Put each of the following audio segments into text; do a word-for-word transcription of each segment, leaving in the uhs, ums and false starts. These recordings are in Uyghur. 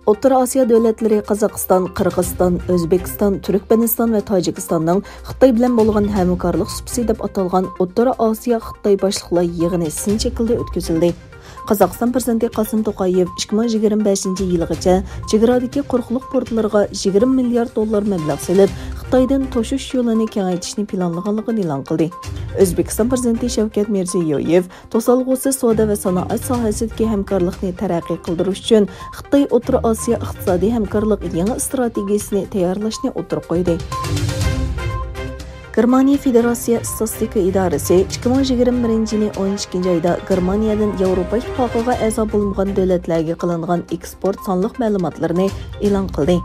ئوتتۇرا ئاسىيا دۆلەتلىرى قازاقىستان، قىرغىزىستان، ئۆزبېكىستان، تۈركمەنىستان ۋە تاجىكىستاننىڭ خىتاي بىلەن بولغان ھەمكارلىق سۇپىسى دەپ ئاتالغان ئوتتۇرا ئاسىيا خىتاي باشلىقلار يىغىنى سىن شەكلىدە ئۆتكۈزۈلدى. قازاقىستان پىرېزىدېنتى قاسىم توقايېۋ ئىككى مىڭ يىگىرمە بەشىنچى يىلغىچە چېگرادىكى قۇرۇقلۇق پورتلىرىغا يىگىرمە مىليارد دوللار مەبلەغ سېلىپ، خىتايدىن توشۇش يولىنى كېڭەيتىشنى پىلانلىغانلىقىنى ئېلان قىلدى. ئۆزبېكىستان پىرېزىدېنتى شەۋكەت مىرزىيويېۋ توسالغۇسىز سودا ۋە سانائەت ساھەسىدىكى ھەمكارلىقنى تەرەققىي قىلدۇرۇش ئۈچۈن خىتاي ئوتتۇرا ئاسىيا ئىقتىسادىي ھەمكارلىق يېڭى ئىستراتېگىيىسىنى تەييارلاشنى ئوتتۇرىغا قويدى. گېرمانىيە فېدېراتسىيە ئىستاتىستىكا ئىدارىسى ئىككى مىڭ يىگىرمە بىرىنچى يىلى ئون ئىككىنچى ئايدا گېرمانىيەدىن ياۋروپا ئىتتىپاقىغا ئەزا بولمىغان دۆلەتلەرگە قىلىنغان ئېكسپورت سانلىق مەلۇماتلىرىنى ئېلان قىلدى.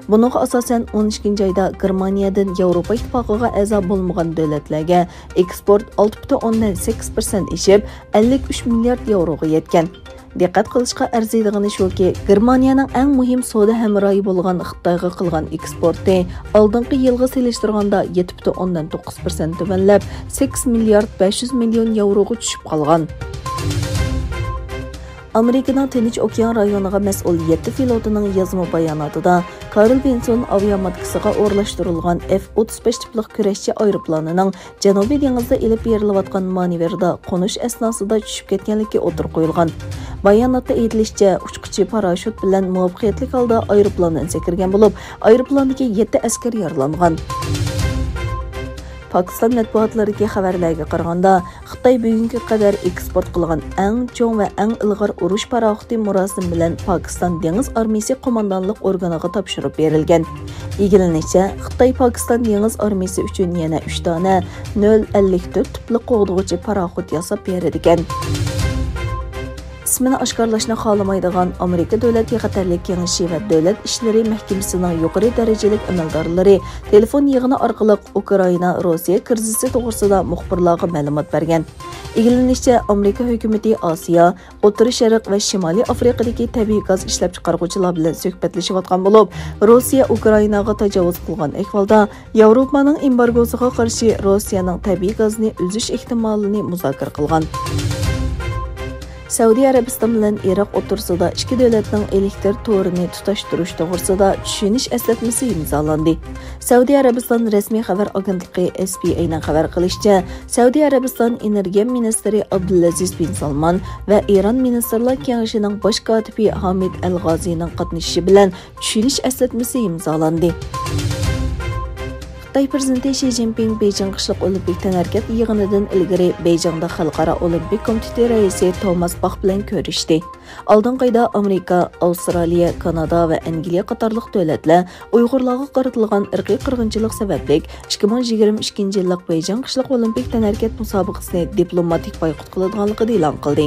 بۇنىڭغا ئاساسەن، ئون ئىككىنچى ئايدا گېرمانىيەدىن ياۋروپا ئىتتىپاقىغا ئەزا بولمىغان دۆلەتلەرگە ئېكسپورت ئالتە پۈتۈن ئوندىن سەككىز پىرسەنت ئېشىپ، ئەللىك ئۈچ مىليارد ياۋروغا يەتكەن. دىققەت قىلىشقا ئەرزىيدىغىنى شۇكى، گېرمانىيەنىڭ ئەڭ مۇھىم سودا ھەمراھى بولغان خىتايغا قىلغان ئېكسپورتى ئالدىنقى يىلغا سېلىشتۇرغاندا يەتتە پۈتۈن ئوندىن توققۇز پىرسەنت تۆۋەنلەپ، سەككىز مىليارد بەش يۈز مىليون ياۋروغا چۈشۈپ قالغان. ئامېرىكىنىڭ تىنچ ئوكيان رايونىغا مەسئۇل يەتتە فلوتىنىڭ يازما باياناتىدا، كارل ۋىنسون ئاۋىياماتكىسىغا ئورۇنلاشتۇرۇلغان ئېف ئوتتۇز بەش تىپلىق كۈرەشچى ئايروپىلانىنىڭ جەنۇبىي دېڭىزدا ئېلىپ بېرىلىۋاتقان مانېۋىردا قونۇش ئەسناسىدا چۈشۈپ كەتكەنلىكى ئوتتۇرىغا قويۇلغان. باياناتتا ئېيتىلىشىچە، ئۇچقۇچى پاراشوت بىلەن مۇۋەپپەقىيەتلىك ھالدا ئايروپىلاندىن سەكرىگەن بولۇپ، ئايروپىلاندىكى يەتتە ئەسكەر يارىلانغان. پاكىستان مەتبۇئاتلىرىدىكى خەۋەرلەرگە قارىغاندا، خىتاي بۈگۈنگە قەدەر ئېكسپورت قىلغان ئەڭ چوڭ ۋە ئەڭ ئىلغار ئۇرۇش پاراخوتى مۇراسىم بىلەن پاكىستان دېڭىز ئارمىيىسى قوماندانلىق ئورگىنىغا تاپشۇرۇپ بېرىلگەن. ئىگىلىنىشىچە، خىتاي پاكىستان دېڭىز ئارمىيىسى ئۈچۈن يەنە ئۈچ دانە نۆل ئەللىك تۆت تىپلىق قوغدىغۇچى پاراخوت ياساپ بېرىدىكەن. ئىسمىنى ئاشكارىلاشنى خالىمايدىغان ئامېرىكا دۆلەت بىخەتەرلىك كېڭىشى ۋە دۆلەت ئىشلىرى مەھكىمىسىنىڭ يۇقىرى دەرىجىلىك ئەمەلدارلىرى تېلېفون يىغىنى ئارقىلىق ئۇكرائىنا، روسىيە كىرىزىسى توغرىسىدا مۇخبىرلارغا مەلۇمات بەرگەن. ئىگىلىنىشىچە، ئامېرىكا ھۆكۈمىتى ئاسىيا، ئوتتۇرا شەرق ۋە شىمالىي ئافرىقىدىكى تەبىئىي گاز ئىشلەپچىقارغۇچىلار بىلەن سۆھبەتلىشىۋاتقان بولۇپ، روسىيە ئۇكرائىناغا تاجاۋۇز قىلغان ئەھۋالدا، ياۋروپانىڭ ئېمبارگوسىغا قارشى روسىيەنىڭ تەبىئىي گازنى ئۈزۈش ئېھتىمالىنى مۇزاكىرە قىلغان. سەئۇدى ئەرەبىستان بىلەن ئىراق ئوتتۇرىسىدا ئىككى دۆلەتنىڭ ئېلېكتر تورىنى تۇتاشتۇرۇش توغرىسىدا چۈشىنىش ئەسلەتمىسى ئىمزالاندى. سەئۇدى ئەرەبىستان رەسمىي خەۋەر ئاگېنتلىقى، ئېس پى ئەي نىڭ خەۋەر قىلىشىچە، سەئۇدى ئەرەبىستان ئېنېرگىيە مىنىستىرى ئابدۇلئەزىز بىن سالمان ۋە ئىران مىنىستىرلار كېڭىشىنىڭ باش كاتىپى ھامىد ئەل غازىنىڭ قاتنىشىشى بىلەن چۈشىنىش ئەسلەتمىسى ئىمزالاندى. خىتاي پىرېزىدېنتى شى جىنپىڭ بېيجىڭ قىشلىق ئولىمپىك تەنھەرىكەت يىغىنىدىن ئىلگىرى بېيجىڭدا خەلقئارا ئولىمپىك كومىتېتى رەئىسى توماس باخ بىلەن كۆرۈشتى. ئالدىنقى ئايدا ئامېرىكا، ئاۋسترالىيە، كانادا ۋە ئەنگلىيە قاتارلىق دۆلەتلەر ئۇيغۇرلارغا قارىتىلغان ئىرقىي قىرغىنچىلىق سەۋەبلىك ئىككى مىڭ يىگىرمە ئىككىنچى يىللىق بېيجىڭ قىشلىق ئولىمپىك تەنھەرىكەت مۇسابىقىسىنى دىپلوماتىك بايقۇت قىلىدىغانلىقىنى ئېلان قىلدى.